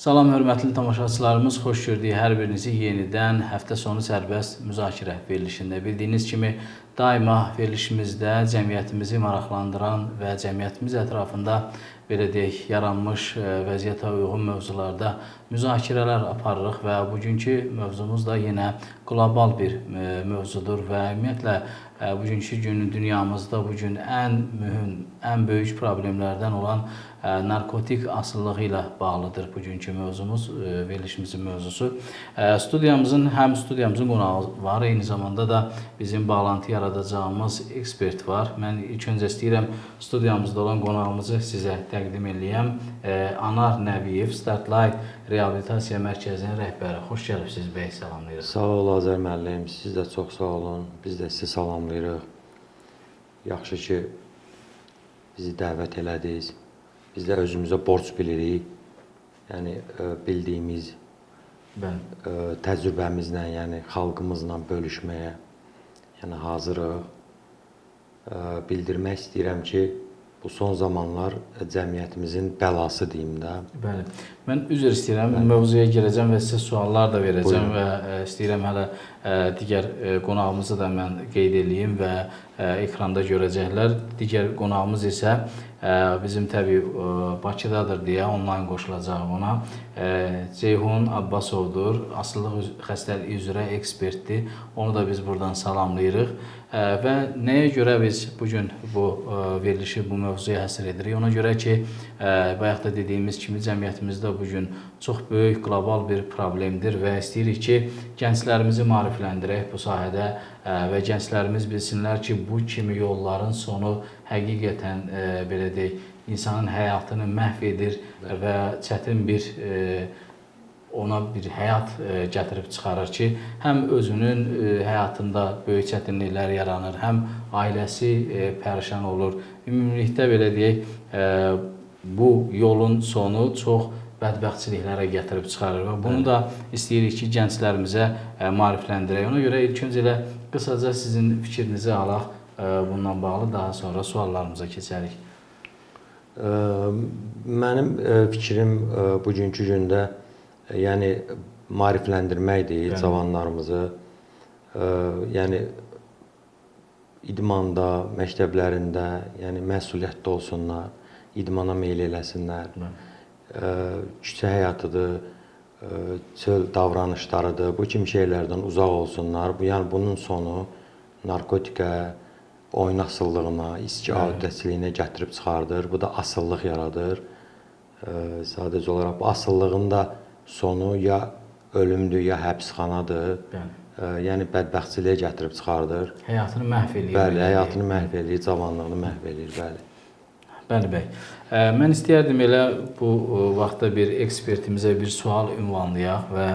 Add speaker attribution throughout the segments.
Speaker 1: Salam hörmətli tamaşaçılarımız, xoş gördük hər birinizi yenidən həftə sonu sərbəst müzakirə verilişində. Bildiyiniz kimi daima verilişimizdə cəmiyyətimizi maraqlandıran və cəmiyyətimiz ətrafında belə deyək, yaranmış vəziyyətə uyğun mövzularda müzakirələr aparırıq və bugünkü mövzumuz da yenə qlobal bir mövzudur və ümumiyyətlə bugünkü günün dünyamızda bu gün ən mühüm, ən böyük problemlərdən olan narkotik asılılığı ilə bağlıdır bugünkü mövzumuz, verilişimizin mövzusu. Studiyamızın həm studiyamızın qonağı var, eyni zamanda da bizim bağlantı yaradacağımız ekspert var. Mən ilk öncə istəyirəm studiyamızda olan qonağımızı sizə təqdim eləyəm. Anar Nəbiyev, Startlight Reabilitasiya Mərkəzinin rəhbəri. Xoş gəlibsiz bəy, salamlayırıq.
Speaker 2: Sağ ol Azər müəllim, siz də çox sağ olun. Biz də sizi salamlayırıq. Yaxşı ki bizi dəvət elədiniz. Biz də özümüzə borc bilirik. Yəni bildiyimiz təcrübəmizlə, yəni xalqımızla bölüşməyə yəni hazırıq. Bildirmək istəyirəm ki, bu son zamanlar cəmiyyətimizin bəlası deyim də.
Speaker 1: Bəli. Mən üzr istəyirəm, mövzuya girəcəm və sizə suallar da verəcəm. Buyurun. Və istəyirəm hələ digər qonağımızı da mən qeyd eləyim və ekranda görəcəklər. Digər qonağımız isə bizim təbii Bakıdadır deyə onlayn qoşulacağıq ona. Ceyhun Abbasovdur. Asılılıq xəstəliyi üzrə ekspertdir. Onu da biz buradan salamlayırıq. Və nəyə görə biz bu gün bu verilişi bu mövzuya həsr edirik? Ona görə ki, bayaq da dediyimiz kimi cəmiyyətimizdə bu gün çox böyük qlobal bir problemdir və istəyirik ki, gənclərimizi maarifləndirək bu sahədə və gənclərimiz bilsinlər ki, bu kimi yolların sonu həqiqətən belə deyək, insanın həyatını məhv edir və çətin bir ona bir həyat gətirib çıxarır ki, həm özünün həyatında böyük çətinliklər yaranır, həm ailəsi pərişan olur. Ümumilikdə belə deyək, bu yolun sonu çox bədbəxtçiliklərə gətirib çıxarır və bunu da istəyirik ki, gənclərimizə maarifləndirək. Ona görə ilk öncə elə qısaca sizin fikrinizi alaq bununla bağlı, daha sonra suallarımıza keçərik.
Speaker 2: Mənim fikrim bugünkü gündə yəni maarifləndirməkdir cavanlarımızı. Yəni idmanda, məktəblərində, yəni məsuliyyətli olsunlar, idmana meyl eləsinlər. Küçə həyatıdır, çöl davranışlarıdır. Bu kimi şeylərdən uzaq olsunlar. Bu yəni bunun sonu narkotikə, oyun asılılığına, içki adətçiliyinə gətirib çıxardır. Bu da asılılıq yaradır. Sadəcə olaraq bu asılılığın da sonu ya ölümdür, ya həbsxanadır. Yəni bədbəxtçiliyə gətirib çıxardır.
Speaker 1: Həyatını məhv eləyir.
Speaker 2: Bəli, həyatını məhv eləyir, cavanlığını məhv eləyir, bəli.
Speaker 1: Bəli bəy. Mən istəyərdim elə bu vaxtda bir ekspertimizə bir sual ünvanlayaq və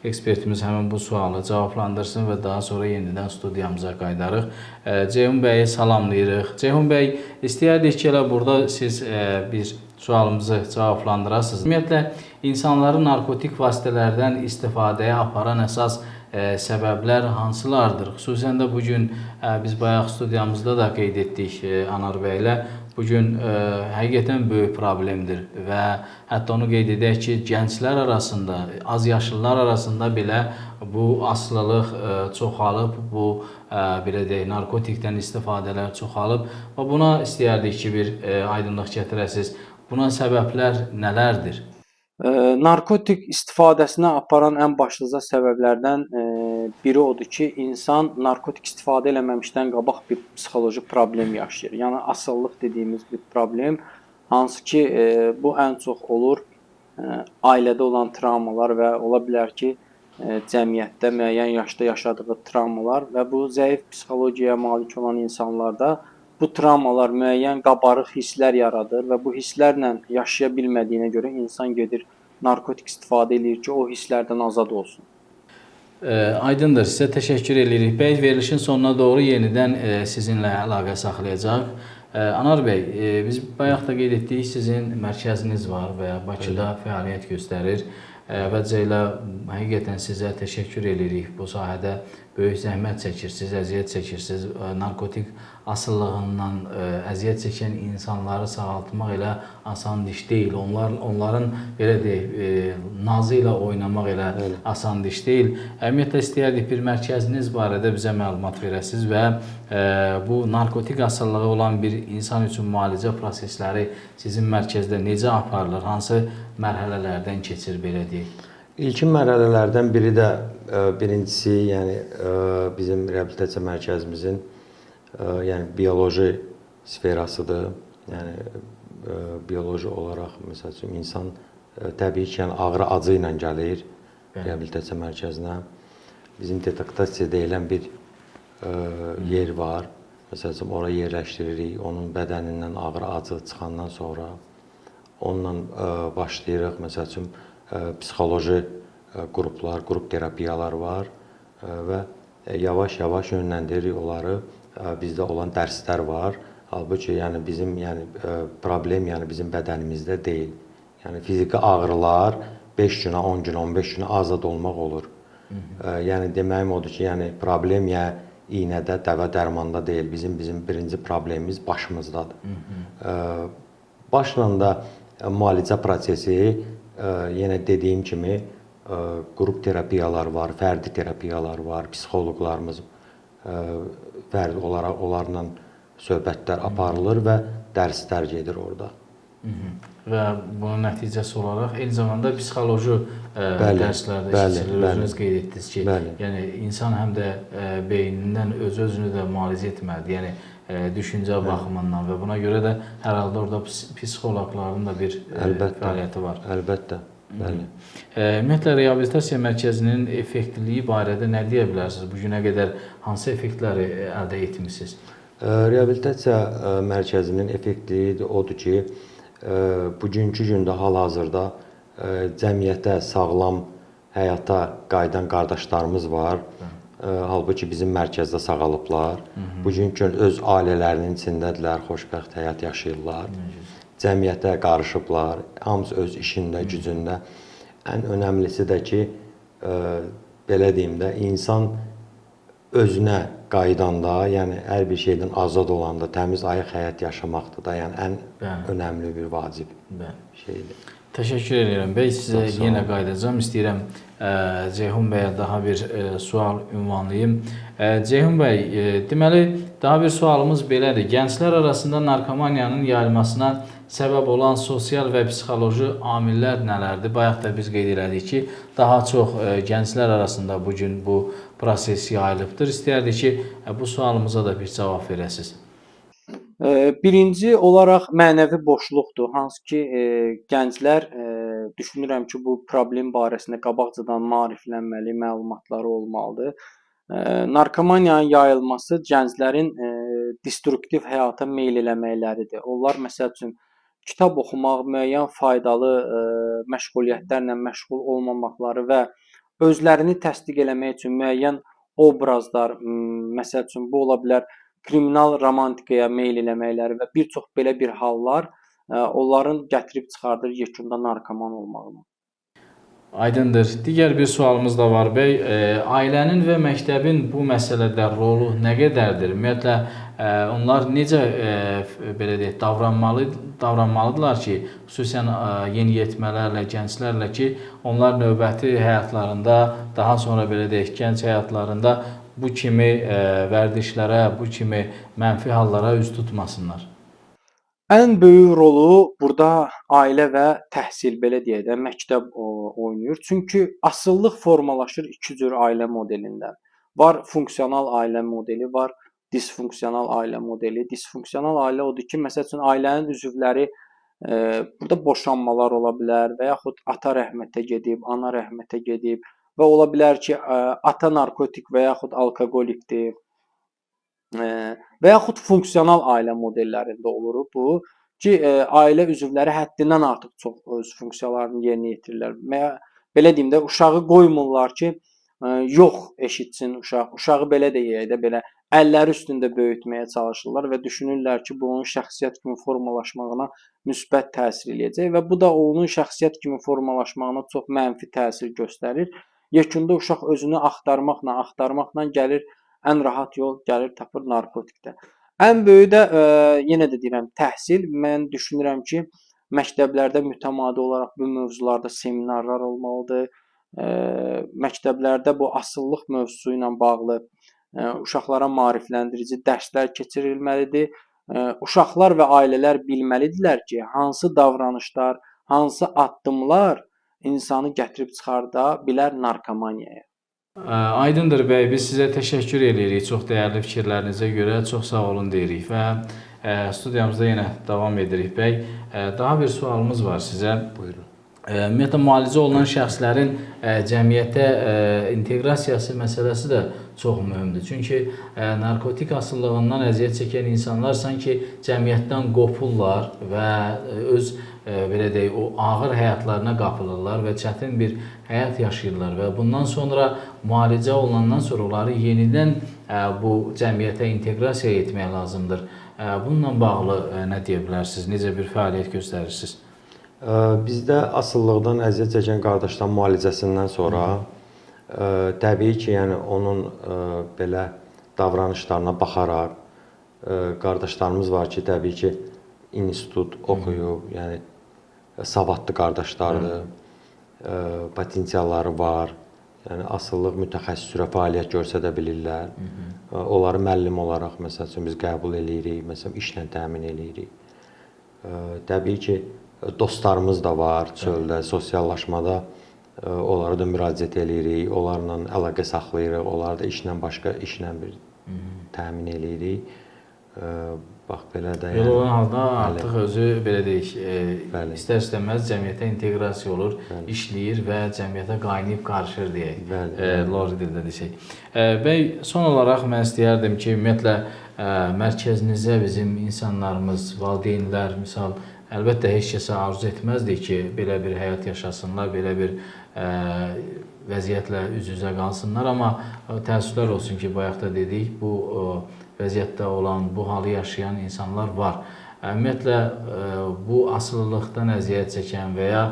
Speaker 1: ekspertimiz həmin bu sualı cavablandırsın və daha sonra yenidən studiyamıza qayıdarıq. Ceyhun bəyi salamlayırıq. Ceyhun bəy, istəyərdik ki, elə burada siz bir sualımızı cavablandırasınız. Ümumiyyətlə, insanları narkotik vasitələrdən istifadəyə aparan əsas səbəblər hansılardır? Xüsusən də bu gün biz bayaq studiyamızda da qeyd etdik Anar bəylə. Bu gün həqiqətən böyük problemdir və hətta onu qeyd edək ki, gənclər arasında, az yaşlılar arasında belə bu asılılıq çoxalıb, bu belə deyək, narkotikdən istifadələr çoxalıb və buna istəyərdik ki, bir aydınlıq gətirəsiniz. Buna səbəblər nələrdir?
Speaker 3: Narkotik istifadəsinə aparan ən başlıca səbəblərdən biri odur ki, insan narkotik istifadə eləməmişdən qabaq bir psixoloji problem yaşayır. Yəni asılılıq dediyimiz bir problem, hansı ki bu ən çox olur ailədə olan travmalar və ola bilər ki, cəmiyyətdə müəyyən yaşda yaşadığı travmalar və bu zəif psixologiyaya malik olan insanlarda bu travmalar müəyyən qabarıq hisslər yaradır və bu hisslərlə yaşaya bilmədiyinə görə insan gedir narkotik istifadə eləyir ki, o hisslərdən azad olsun.
Speaker 1: Aydındır. Sizə təşəkkür eləyirik. Bəy, verilişin sonuna doğru yenidən sizinlə əlaqə saxlayacaq. Anar bəy, biz bayaq da qeyd etdik, sizin mərkəziniz var və Bakıda fəaliyyət göstərir. Əvvəlcə elə həqiqətən sizə təşəkkür eləyirik. Bu sahədə böyük zəhmət çəkirsiniz, əziyyət çəkirsiniz. Narkotik asılılığından əziyyət çəkən insanları sağaltmaq elə asan iş deyil. Onların belə deyək, nazı ilə oynamaq elə asan iş deyil. Ümumiyyətlə istəyərdik bir mərkəziniz barədə bizə məlumat verəsiniz və bu narkotik asılılığı olan bir insan üçün müalicə prosesləri sizin mərkəzdə necə aparılır, hansı mərhələlərdən keçir belə deyək?
Speaker 2: İlkin mərhələlərdən biri də birincisi, yəni bizim reabilitasiya mərkəzimizin yəni bioloji sferasıdır. Yəni bioloji olaraq məsəl üçün insan təbii ki, yəni ağrı acı ilə gəlir reabilitasiya mərkəzinə. Bizim detektasiya deyilən bir yer var. Məsəl üçün ora yerləşdiririk. Onun bədənindən ağrı acı çıxandan sonra onunla başlayırıq. Məsəl üçün psixoloji qruplar, qrup terapiyalar var və yavaş-yavaş yönləndiririk onları. Bizdə olan dərslər var. Halbuki yəni bizim yəni problem yəni bizim bədənimizdə deyil. Yəni fiziki ağrılar 5 günə, 10 günə, 15 günə azad olmaq olur. Yəni deməyim odur ki, yəni problem ya iynədə, dəvə dərmanda deyil. Bizim birinci problemimiz başımızdadır. Başla da müalicə prosesi yenə dediyim kimi qrup terapiyalar var, fərdi terapiyalar var, psixoloqlarımız fərdi olaraq onlarla söhbətlər aparılır və dərslər gedir orada.
Speaker 1: Və bunun nəticəsi olaraq eyni zamanda psixoloji dərslər də keçirilir. Özünüz qeyd etdiniz ki, yəni insan həm də beynindən öz-özünü də müalicə etməlidir. Yəni düşüncə baxımından və buna görə də hər halda orada psixoloqların da bir fəaliyyəti var.
Speaker 2: Əlbəttə. Bəli.
Speaker 1: Ümumiyyətlə reabilitasiya mərkəzinin effektliliyi barədə nə deyə bilərsiniz? Bu günə qədər hansı effektləri əldə etmisiniz?
Speaker 2: Reabilitasiya mərkəzinin effektliliyi odur ki, bugünkü gündə hal-hazırda cəmiyyətə sağlam həyata qayıdan qardaşlarımız var. Halbuki bizim mərkəzdə sağalıblar. Bugünkü gün öz ailələrinin içindədirlər, xoşbəxt həyat yaşayırlar. Cəmiyyətə qarışıblar, hamısı öz işində, gücündə. Ən önəmlisi də ki, belə deyim də, insan özünə qayıdanda, yəni hər bir şeydən azad olanda, təmiz ayıq həyat yaşamaqdır da, yəni ən önəmli bir vacib şeydir.
Speaker 1: Təşəkkür edirəm bəy. Sizə yenə qayıdacağam. İstəyirəm Ceyhun bəyə daha bir sual ünvanlayım. Ceyhun bəy, deməli daha bir sualımız belədir. Gənclər arasında narkomaniyanın yayılmasına səbəb olan sosial və psixoloji amillər nələrdir? Bayaq da biz qeyd elədik ki, daha çox gənclər arasında bu gün bu proses yayılıbdır. İstəyərdik ki, bu sualımıza da bir cavab verəsiniz.
Speaker 3: Birinci olaraq mənəvi boşluqdur, hansı ki gənclər düşünürəm ki, bu problem barəsində qabaqcadan maariflənməli, məlumatları olmalıdır. Narkomaniyanın yayılması gənclərin destruktiv həyata meyl eləməkləridir. Onlar məsəl üçün kitab oxumaq, müəyyən faydalı məşğuliyyətlərlə məşğul olmamaqları və özlərini təsdiq eləmək üçün müəyyən obrazlar, məsəl üçün bu ola bilər kriminal romantikaya meyl eləməkləri və bir çox belə bir hallar onların gətirib çıxardır yekunda narkoman olmağına.
Speaker 1: Aydındır. Digər bir sualımız da var bəy. Ailənin və məktəbin bu məsələdə rolu nə qədərdir? Ümumiyyətlə onlar necə belə deyək, davranmalıdırlar ki, xüsusən yeniyetmələrlə, gənclərlə ki, onlar növbəti həyatlarında, daha sonra belə deyək, gənc həyatlarında bu kimi vərdişlərə, bu kimi mənfi hallara üz tutmasınlar?
Speaker 3: Ən böyük rolu burada ailə və təhsil, belə deyək də, məktəb oynayır. Çünki asılılıq formalaşır iki cür ailə modelindən. Var funksional ailə modeli, var disfunksional ailə modeli. Disfunksional ailə odur ki, məsəl üçün ailənin üzvləri burada boşanmalar ola bilər və yaxud ata rəhmətə gedib, ana rəhmətə gedib və ola bilər ki, ata narkotik və yaxud alkoqolikdir. Və yaxud funksional ailə modellərində olur bu ki, ailə üzvləri həddindən artıq çox öz funksiyalarını yerinə yetirirlər. Belə deyim də, uşağı qoymurlar ki, yox eşitsin uşaq. Uşağı belə deyək də, belə əlləri üstündə böyütməyə çalışırlar və düşünürlər ki, bu onun şəxsiyyət kimi formalaşmağına müsbət təsir eləyəcək və bu da onun şəxsiyyət kimi formalaşmağına çox mənfi təsir göstərir. Yekunda uşaq özünü axtarmaqla gəlir, ən rahat yol gəlir tapır narkotikdə. Ən böyüyü də yenə də deyirəm, təhsil. Mən düşünürəm ki, məktəblərdə mütəmadi olaraq bu mövzularda seminarlar olmalıdır. Məktəblərdə bu asılılıq mövzusu ilə bağlı uşaqlara maarifləndirici dərslər keçirilməlidir. Uşaqlar və ailələr bilməlidirlər ki, hansı davranışlar, hansı addımlar insanı gətirib çıxarda bilər narkomaniyaya.
Speaker 1: Aydındır bəy, biz sizə təşəkkür eləyirik çox dəyərli fikirlərinizə görə, çox sağ olun deyirik və studiyamızda yenə davam edirik bəy. Daha bir sualımız var sizə.
Speaker 2: Buyurun.
Speaker 1: Ümumiyyətlə müalicə olunan şəxslərin cəmiyyətə inteqrasiyası məsələsi də çox mühümdür. Çünki narkotik asılılığından əziyyət çəkən insanlar sanki cəmiyyətdən qopurlar və öz belə deyək, o ağır həyatlarına qapılırlar və çətin bir həyat yaşayırlar və bundan sonra müalicə olunandan sonra onları yenidən bu cəmiyyətə inteqrasiya etmək lazımdır. Bununla bağlı nə deyə bilərsiniz? Necə bir fəaliyyət göstərirsiniz?
Speaker 2: Bizdə asılılıqdan əziyyət çəkən qardaşların müalicəsindən sonra təbii ki, yəni onun belə davranışlarına baxaraq qardaşlarımız var ki, təbii ki, institut oxuyub, yəni savadlı qardaşlardır, potensialları var. Yəni asılılıq mütəxəssis üzrə fəaliyyət göstərə bilirlər. Onları müəllim olaraq məsəl üçün biz qəbul eləyirik, məsələn işlə təmin eləyirik. Təbii ki, dostlarımız da var çöldə, sosiallaşmada onlara da müraciət eləyirik, onlarla əlaqə saxlayırıq, onları da işlə başqa işlə bir təmin eləyirik. Bax belə də
Speaker 1: yəni. Belə olan halda artıq özü belə deyək, istər-istəməz cəmiyyətə inteqrasiya olur, işləyir və cəmiyyətə qaynayıb qarışır deyək. Lori dildə desək. Bəy, son olaraq mən istəyərdim ki, ümumiyyətlə mərkəzinizə bizim insanlarımız, valideynlər, misal, əlbəttə heç kəsə arzu etməzdik ki, belə bir həyat yaşasınlar, belə bir vəziyyətlə üz-üzə qalsınlar, amma təəssüflər olsun ki, bayaq da dedik, bu vəziyyətdə olan, bu halı yaşayan insanlar var. Ümumiyyətlə bu asılılıqdan əziyyət çəkən və ya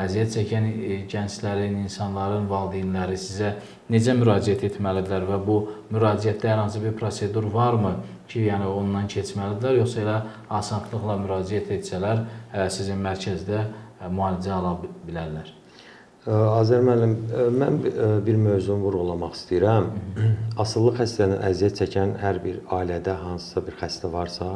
Speaker 1: əziyyət çəkən gənclərin, insanların valideynləri sizə necə müraciət etməlidirlər və bu müraciətdə hər hansı bir prosedur varmı ki, yəni ondan keçməlidirlər, yoxsa elə asanlıqla müraciət etsələr sizin mərkəzdə müalicə ala bilərlər?
Speaker 2: Azər müəllim, mən bir mövzunu vurğulamaq istəyirəm. Asılılıq xəstəliyindən əziyyət çəkən hər bir ailədə hansısa bir xəstə varsa,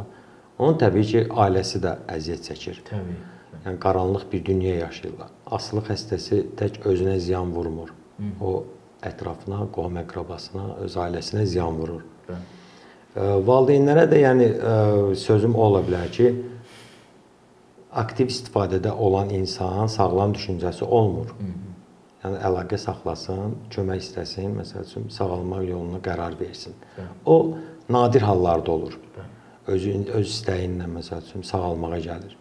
Speaker 2: onun təbii ki, ailəsi də əziyyət çəkir.
Speaker 1: Təbii.
Speaker 2: Yəni qaranlıq bir dünya yaşayırlar. Asılılıq xəstəsi tək özünə ziyan vurmur. O ətrafına, qohum-əqrabasına, öz ailəsinə ziyan vurur. Valideynlərə də yəni sözüm o ola bilər ki, aktiv istifadədə olan insan sağlam düşüncəsi olmur. Yəni əlaqə saxlasın, kömək istəsin, məsəl üçün sağalmaq yoluna qərar versin. O nadir hallarda olur. Özü öz istəyi ilə məsəl üçün sağalmağa gəlir.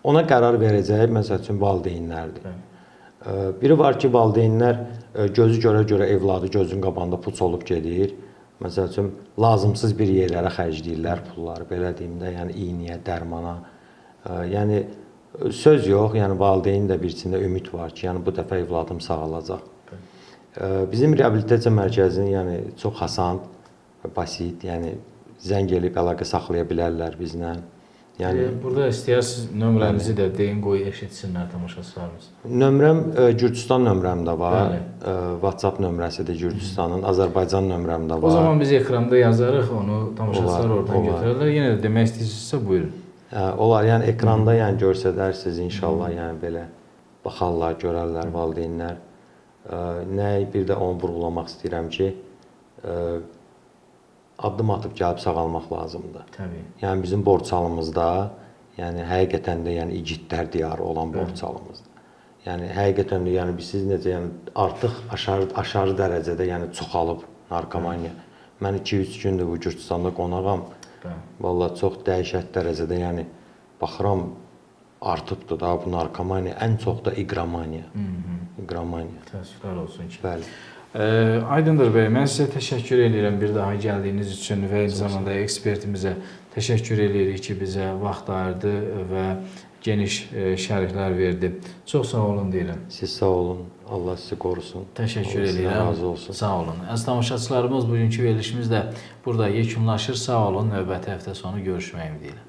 Speaker 2: Ona qərar verəcəyi məsəl üçün valideynlərdir. Biri var ki, valideynlər gözü görə-görə evladı gözünün qabağında puç olub gedir. Məsəl üçün lazımsız bir yerlərə xərcləyirlər pulları, belə deyim də, yəni iynəyə, dərmana. Yəni söz yox, yəni valideynin də bir içində ümid var ki, yəni bu dəfə evladım sağalacaq. Bizim reabilitasiya mərkəzinin yəni çox asan, basit, yəni zəng eləyib əlaqə saxlaya bilərlər bizlə.
Speaker 1: Yəni burada istəyirsiniz nömrənizi də deyin, qoy eşitsinlər tamaşaçılarımız.
Speaker 2: Nömrəm Gürcüstan nömrəm də var. WhatsApp nömrəsidir Gürcüstanın, Azərbaycan nömrəm də var.
Speaker 1: O zaman biz ekranda yazarıq, onu tamaşaçılar oradan götürərlər. Yenə də demək istəyirsinizsə buyurun.
Speaker 2: Olar, yəni ekranda yəni göstərərsiniz inşallah, yəni belə baxarlar, görərlər valideynlər. Nə bir də onu vurğulamaq istəyirəm ki, addım atıb gəlib sağalmaq lazımdır.
Speaker 1: Təbii.
Speaker 2: Yəni bizim Borçalımızda, yəni həqiqətən də yəni igidlər diyarı olan Borçalımızda. Yəni həqiqətən də yəni siz necə yəni artıq aşağı dərəcədə yəni çoxalıb narkomaniya. Mən 2-3 gündür bu Gürcüstanda qonağam. Vallahi çox dəhşət dərəcədə yəni baxıram artıbdır da bu narkomaniya, ən çox da iqramaniya. İqramaniya.
Speaker 1: Təəssüflər olsun ki.
Speaker 2: Bəli.
Speaker 1: Aydındır bəy, mən sizə təşəkkür edirəm bir daha gəldiyiniz üçün və eyni zamanda ekspertimizə təşəkkür edirik ki, bizə vaxt ayırdı və geniş şərhlər verdi. Çox sağ olun deyirəm.
Speaker 2: Siz sağ olun. Allah sizi qorusun.
Speaker 1: Təşəkkür
Speaker 2: Allah sizdən
Speaker 1: edirəm.
Speaker 2: Razı olsun.
Speaker 1: Sağ olun. Əziz tamaşaçılarımız, bugünkü verilişimiz də burada yekunlaşır. Sağ olun. Növbəti həftə sonu görüşmək ümidi ilə.